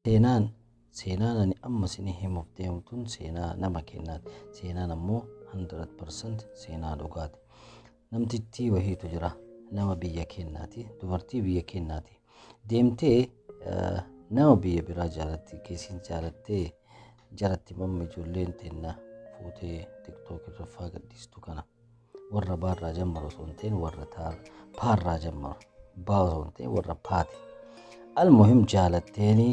Seenaan seenaan ani amma isinii himuuf deemu tun seenaa nama kennaati. Seenaan ammoo 100% seenaa dhugaati. Namtittii wahiitu jira. Nama biyya kennaati. Dubartii biyya kennaati. Deemtee nama biyya biraa jaalatti keessiin jaalattee jaratti mamma ijoolleen teenna fuutee TikTok irra faa gadhiistu kana. Warra baarraa jammaru osoo hin ta'in warra paarraa jammaru. Baa osoo hin ta'in warra paati. Almuhim jaalatteeni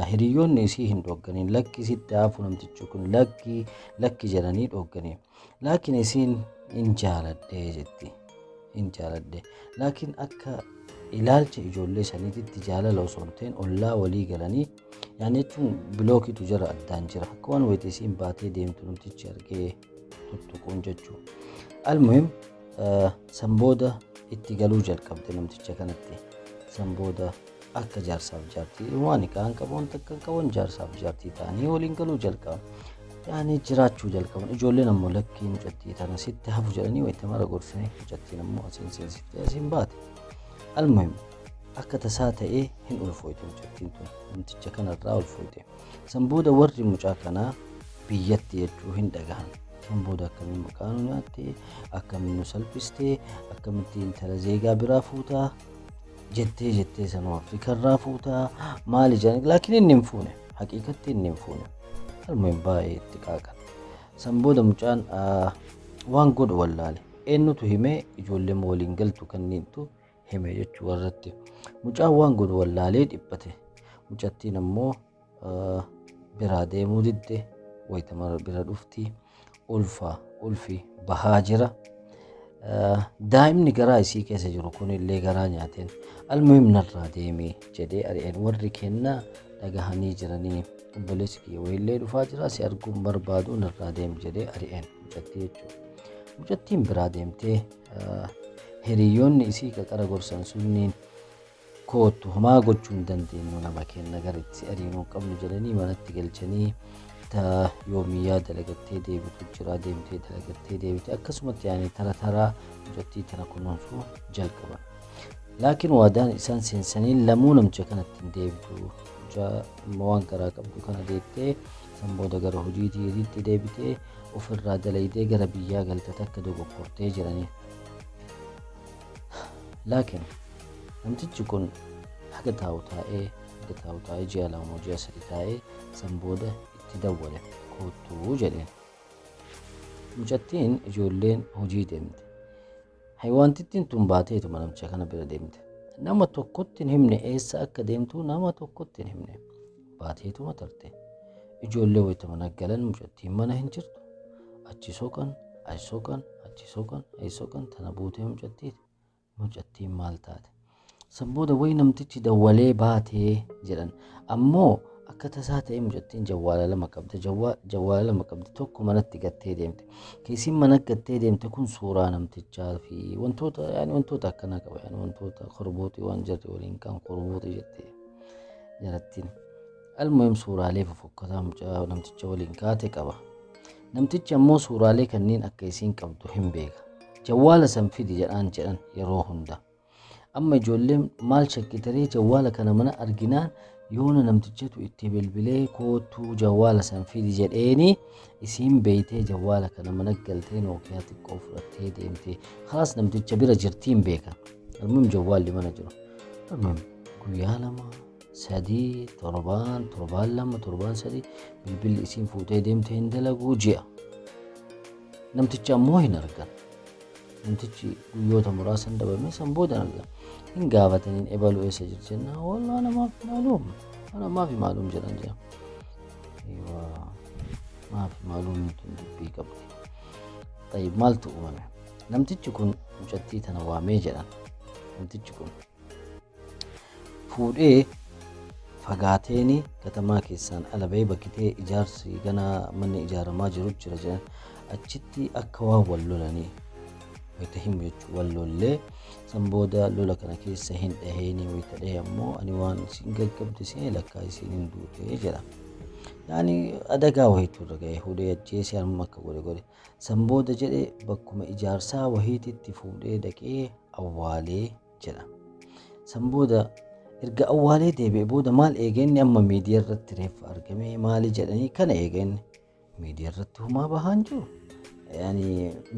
hiriyoonni isii hin dhoogganiin, lakki sitti hafu namtichi kun, lakki lakki jedhanii dhoogganii. Laakiin isiin hin jaaladhee jetti. Hin jaaladhe. Laakiin akka ilaalcha ijoollee saniititti jaalala osoo hin ta'in ollaa walii galanii yaani jechuun bilookitu jira, addaan jira. Akka waan wayita isiin baatee deemtu namtichi argee tuttuquun jechuudha. Almuhim san booda itti galuu jalqabde namticha kanatti. San booda akka jaarsaaf jaartii waan kaan qabuun takka qabuun jaarsaaf jaartii ta'anii waliin galuu jalqaban. Yaani jiraachuu jalqaban. Ijoolleen ammoo lakkii mucattii tana sitti hafu jedhanii wayita mara gorsanii, mucattiin ammoo asiin seensiftee asiin baate. Almuhim akka tasaa ta'ee hin ulfooyte mucattiin tun, namticha kanarraa ulfooyte. San booda warri mucaa kanaa biyyatti jechuu hin dhagahan. San booda akkamiin maqaa nu nyaatte, akkamiin nu salphiste, akkamitti intala zeegaa biraa fuutaa jettee jettee sanuu Afrikarraa fuutaa maali jedhan. Laakiin inni hin fuune, haqiiqatti inni hin fuune. Almuhim baay'ee itti qaaqan. San booda mucaan waan godhu wallaale. Eenyutu himee? Ijoolleen waliin galtu kanniintu hime jechuu warratti. Mucaan waan godhu wallaalee dhiphate. Mucattiin ammoo biraa deemuu didde, wayita mara bira dhufti. Ulfa ulfi bahaa jira. Daa'imni garaa isii keessa jiru kunillee garaa nyaateen. Almuhim narraa deemee jedhee ari'een. Warri kennaa dhagahanii jiranii, obboleessi kiyya wayiillee dhufaa jira, si arguun barbaadu, narraa deemi jedhee ari'een mucattii jechuudha. Mucattiin biraa deemtee hiriyoonni isii qaqara gorsan sunniin koottu, homaa gochuu hin dandeenyu, nama kenna gara itti ariinuu qabnu jedhanii manatti galchanii, ta yoomiyyaa dalagattee deebitu jira, deemtee dalagattee deebite, akkasumatti yaani tara taraa mucattii tana kunuunsuu jalqaban. Laakiin waadaan isaan seensanii lamuu namicha kanatti hin deebitu. Mucaa waan garaa qabdu kana deettee san booda gara hojiitii deebitee ofirraa dalaydee gara biyyaa galte takka dogoggortee jiranii. Laakiin namtichi kun haga taa'u taa'ee, haga taa'u taa'ee, ji'a 2 ji'a 3 taa'ee, san booda itti dawwale, koottuu jedheen. Mucattiin ijoolleen hojii deemte. Haywantittiin tun baateetuma namicha kana bira deemte. Nama tokkotti hin himne, eessa akka deemtu nama tokkotti hin himne. Baateetuma tarte. Ijoollee wayita mana galan mucattiin mana hin jirtu. Achi soqan, achi soqan, achi soqan, achi soqan, tana buutee mucattiin. Mucattiin maal taate? San booda wayi namtichi dawwalee baatee jedhan. Ammoo akka tasaa ta'ee mucattiin jawwaala lama qabdi. Jawwaala lama qabdi, tokko manatti gattee deemte. Keessiin mana gattee deemte kun suuraa namtichaa fi wantoota yaani wantoota akkanaa qaba. Yaani wantoota korbootii waan jarri waliin kan korbootii jettee jarattiin. Almuhim suuraalee fofokkataa mucaa namticha waliin kaate qaba. Namtichi ammoo suuraalee kanneen akka isiin qabdu hin beeka. Jawwaala san fidi jedhaan jedhan yeroo hunda. Amma ijoolleen maal shakkitaree? Jawwaala kana mana arginaan yoona namtichatu itti bilbilee koottuu jawwaala san fidi jedheeni, isiin beeytee jawwaala kana mana galtee Nookiyaa xiqqoo fudhattee deemtee kalaas namticha bira jirtiin beekan. Almuhim jawwaalli mana jiru. Almuhim guyyaa 2 3, torbaan, torbaan 2, torbaan 3 bilbilli isiin fuutee deemtee hin dalaguu ji'a. Namticha ammoo hin argan. Namtichi guyyoota muraasan dhabame, san booda argan. Hin gaafataniin, ebaluu eessa jirti jennaan, wallaa namaaf maalum, namaaf maalum jedhan jedhan. Maaf maalum tun dubbii qabdi. Tayyib, maaltu uumame? Namtichi kun mucattii tana waamee jedhan. Namtichi kun fuudhee fagaateeni katamaa keessaan ala bahee bakkitee ijaarsi ganaa manni ijaaramaa jiru jira jedhan. Achitti akka waan wal lolanii wayita himu jechuun, wal lollee san booda lola kana keessa hin dhaheeni, wayita dhahe ammoo ani waan isin gaggabde see lakkaa isiin hin duute jedha. Yaani adagaa wayiitu irra ga'e, hudhee ajjeesee amma akka godhe godhe. San booda jedhe bakkuma ijaarsaa wayiititti fuudhee dhaqee awwaalee jedha. San booda Erga awwaalee deebi'e booda maal eega inni amma miidiyaa irratti reeffa argame maali jedhanii kana eega inni miidiyaa irratti humaa bahaa hin jiru. Yaani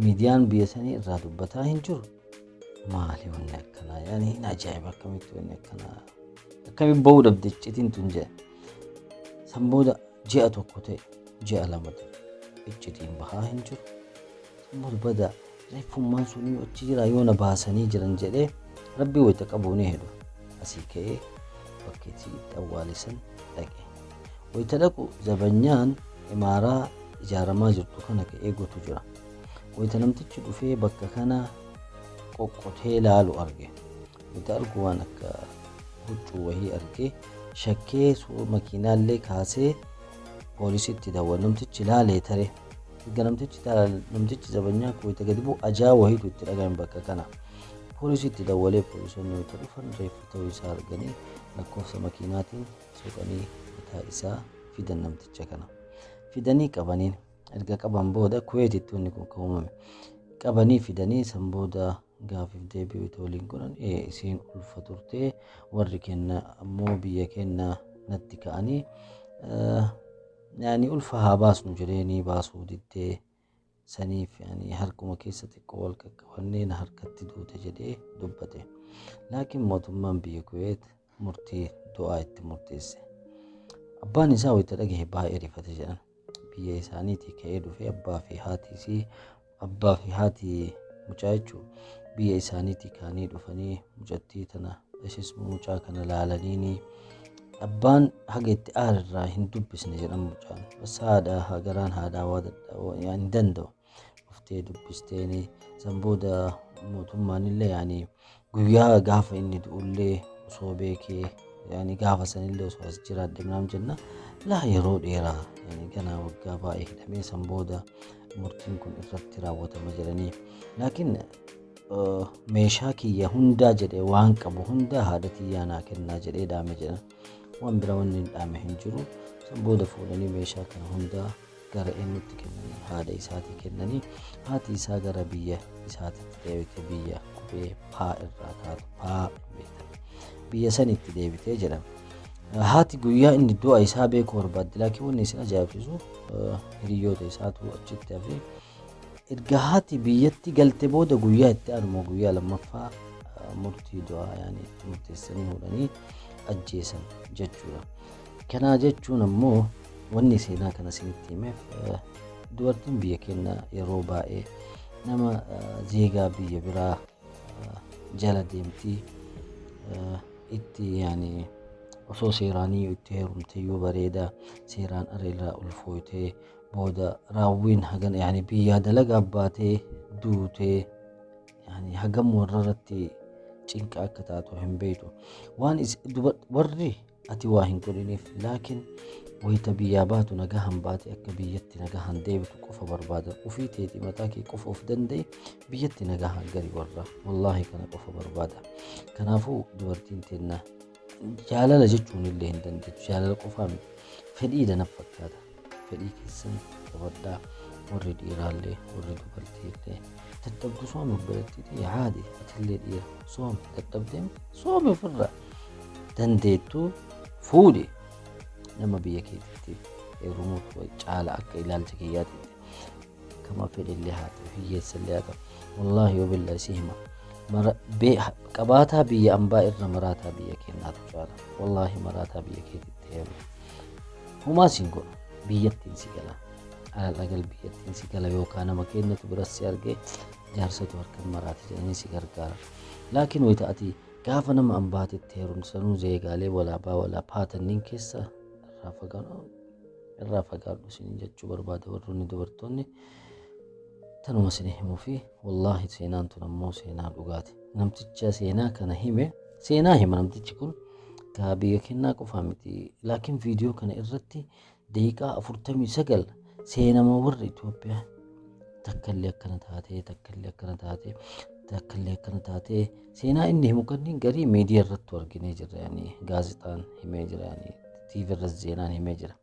miidiyaan biyya sanii irraa dubbataa hin jiru. Maali wanni akkanaa? Yaani hin ajaa'iba, akkamitti wanni akkanaa akkamitti bahuu dhabde iccitiin tun jedhe. San booda ji'a 1 ta'e, ji'a 2 ta'e, iccitiin bahaa hin jiru. San booda bada reeffummaan sunii achi jira yoo na baasanii jiran jedhee rabbii wayita qabuu ni hedhu. Asii ka'ee bakka itti awwaale san dhaqe. Wayita dhaqu zabanyaan imaaraa ijaaramaa jirtu kana ka'ee gotu jira. Wayita namtichi dhufee bakka kana qoqqotee laalu arge. Wayita argu waan akka huccuu wahii arge, shakkee makiinaallee kaasee poolisitti dawwale. Namtichi laalee tare. Erga namtichi zabanyaa kun wayita gadi bu'u ajaa wahiitu itti dhagahame bakka kana. Poolisitti dawwalee poolisoonni wayita dhufan reeffa ta'uu isaa arganii lakkoofsa makiinaatiin soqanii mataa isaa fidan namticha kana. Fidanii qabaniin erga qaban booda Kuweetitti wanni kun kan uumame. Qabanii fidanii san booda gaafiif deebii wayita waliin godhan isiin ulfa turtee warri kenna ammoo biyya kenna natti ka'anii yaani ulfa haa baasnu jedheenii baasuu diddee saniif yaani harkuma keessa xiqqoo wal qaqqabannee na harkatti duute jedhee dubbate. Laakiin mootummaan biyya Kuweet murtii du'aa itti murteesse. Abbaan isaa wayita dhagahe baay'ee rifate jedhan. Biyya isaaniitii ka'ee dhufee abbaa fi haati isii, abbaa fi haati mucaa jechuun biyya isaaniitii ka'anii dhufanii mucattii tana ishis mucaa kana laalaniini abbaan haga itti aararraa hin dubbisne jedhan mucaan. Bas haadha garaan haadhaa waa hin danda'u. Dhuftee dubbisteeni san booda mootummaan illee yaani guyyaa gaafa inni du'ullee osoo beekee yaani gaafa sanillee osoo as jiraadhe naam jenna laa yeroo dheeraa yaani ganaa waggaa baay'ee hidhamee san booda murtiin kun irratti raawwatama jedhanii. Laakiin meeshaa kiyya hundaa jedhee waan qabu hundaa haadha tiyyaa naa kennaa jedhee dhaame jedhan. Waan bira wanni hin dhaame hin jiru. San booda fuudhanii meeshaa kana hundaa gara eenyutti kennanii haadha isaatii kennanii haati isaa gara biyya isaatitti deebite, biyya qubee paa irraa kaatu paa beektan biyya sanitti deebitee jedhama. Haati guyyaa inni du'a isaa beekuu barbaadde, laakiin wanni isin ajaa'ibsiisu hiriyoota isaatu achitti hafee erga haati biyyatti galte booda guyyaa itti aanu guyyaa lammaffaa murtii du'aa yaani itti murteessanii fuudhanii ajjeesan jechuudha. Kana jechuun ammoo wanni seenaa kana isinitti himeef dubartiin biyya keenya yeroo baay'ee nama zeegaa biyya biraa jala deemtii itti yaani osoo seeraanii itti heerumte yoo bareeda seeraan areerraa ulfooytee booda raawwiin hagan yaani biyyaa dalagaa baatee duutee yaani hagam warra irratti cinqa akka taatu hin beektu. Waan warri ati waa hin godhiniif, laakiin wayita biyyaa baatu nagahan baate akka biyyatti nagahan deebitu qofa barbaada. Ofii teetii mataa kee qofa of danda'e biyyatti nagahan gari warra wallaahi kana qofa barbaada. Kanaafuu dubartiin teenna jaalala jechuun illee hin dandeettu, jaalala qofaa miti, fedhii dana fakkaata. Fedhii keessan qabadhaa warri dhiiraallee warri dubartiillee dadhabdu soome obboleettii haadhi atillee dhiira soome dadhabdee soome ofirraa dandeettu fuudhi nama biyya keetitti heerumuutu caala akka ilaalcha kiyyaatitti. Kama fedhellee haa ta'u, hiyyeessallee haa ta'u, wallaahi yoo billaa si hima, qabaataa biyya ambaa irra maraataa biyya keenyaatu caala. Wallaahi maraataa biyya keetitti heerumu humaa siin godhu, biyyattiin si gala alal agal biyyattiin si gala yookaan nama keenyatu biras si argee jaarsatu harkan maraate jedhanii si gargaara. Laakiin wayita ati gaafa nama ambaatitti heerumsanuu zeegaalee walaabaa walaa paatanniin keessa irraa fagaadhu isin jechuu barbaada. Warroonni dubartoonni tanuma isin himuu fi wallaahi seenaan tun ammoo seenaa dhugaati. Namticha seenaa kana hime seenaa hima namtichi kun gaa biyya kennaa qofaa miti, laakiin viidiyoo kana irratti daqiiqaa 49 seenama warra Itoophiyaa takkallee akkana taatee, takkallee akkana taatee, takkallee akkana taatee seenaa inni himu kanneen garii miidiyaa irratti arginee jirra, yaani gaazexaan himee jira, yaani TV irratti seenaan himee jira.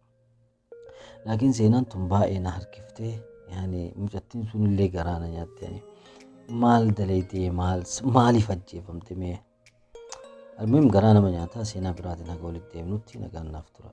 Laakiin seenaan tun baay'ee na harkiftee, yaani mucattiin sunillee garaa na nyaatte, yaani maal dalaydee maaliif ajjeefamte mee Almuhim, garaa nama nyaataa. Seenaa biraatiin haga walitti deemnutti nagaan naaf tura.